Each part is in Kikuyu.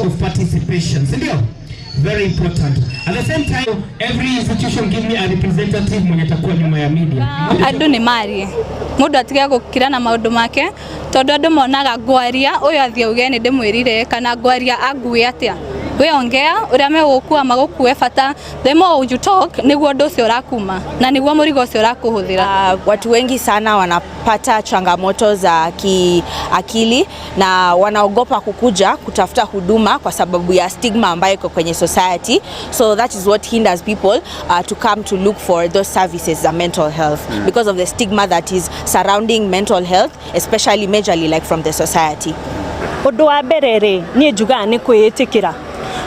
of participation, si ndio? Very important. At the same time, every institution give me a representative mwenye atakuwa nyuma ya media. Andũ nĩ marie, mũndũ atige gũkira na maũndũ make, tondũ andũ monaga ngwaria ũyũ athiĩ auge nĩ ndĩmwĩrire, kana ngwaria angue atĩa. We ongea ũrĩa megũgũkua magũkue, bata the more you talk nĩguo ũndũ ũcio ũrakuma na nĩguo mũrigo ũcio ũrakũhũthĩra. Watu wengi sana wanapata changamoto za kiakili na wanaogopa kukuja kutafuta huduma kwa sababu ya stigma ambayo iko kwenye society. So that is what hinders people to come to look for those services za mental health, because of the stigma that is surrounding mental health, especially majorly like from the society. Ũndũ wa mbere rĩ, niĩ njugaga nĩ kwĩĩtĩkĩra.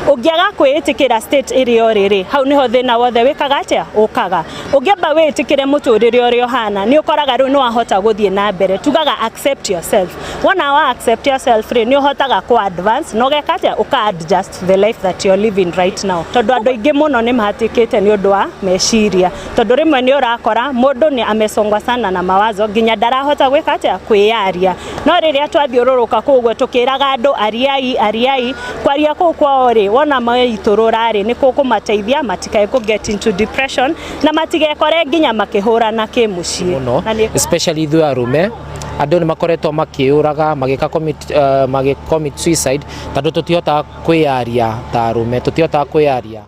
Ũngĩaga kwĩĩtĩkĩra state ĩrĩa ũrĩ rĩ, hau nĩho thĩna wothe wĩkaga atĩa ũkaga. Ũngĩamba wĩĩtĩkĩre mũtũrĩre ũrĩa ũhana, nĩ ũkoraga rĩu nĩ wahota gũthiĩ na mbere. Tugaga accept yourself. Wona wa accept yourself rĩ, nĩ ũhotaga kũ advance na ũgeka atĩa, ũka adjust the life that you're living right now, tondũ andũ aingĩ mũno nĩ mahatĩkĩte nĩ ũndũ wa meciria, tondũ rĩmwe nĩ ũrakora mũndũ nĩ amesongwa sana na mawazo nginya ndarahota gwĩka atĩa, kwĩyaria. No rĩrĩa twathiũrũrũka kũu ũguo tũkĩraga andũ ariai, ariai, kwaria kũu kwao rĩ, wona maitũrũra rĩ, nĩ kũkũmateithia matikae kũ get into depression na matigekore nginya makĩhũrana kĩmũciĩ. Mũno. Na nĩ- Especially ithuĩ arũme, andũ nĩ makoretwo makĩũraga, magĩka commit, magĩ commit suicide, tondũ tũtihotaga kwĩyaria ta arũme, tũtihotaga kwĩyaria.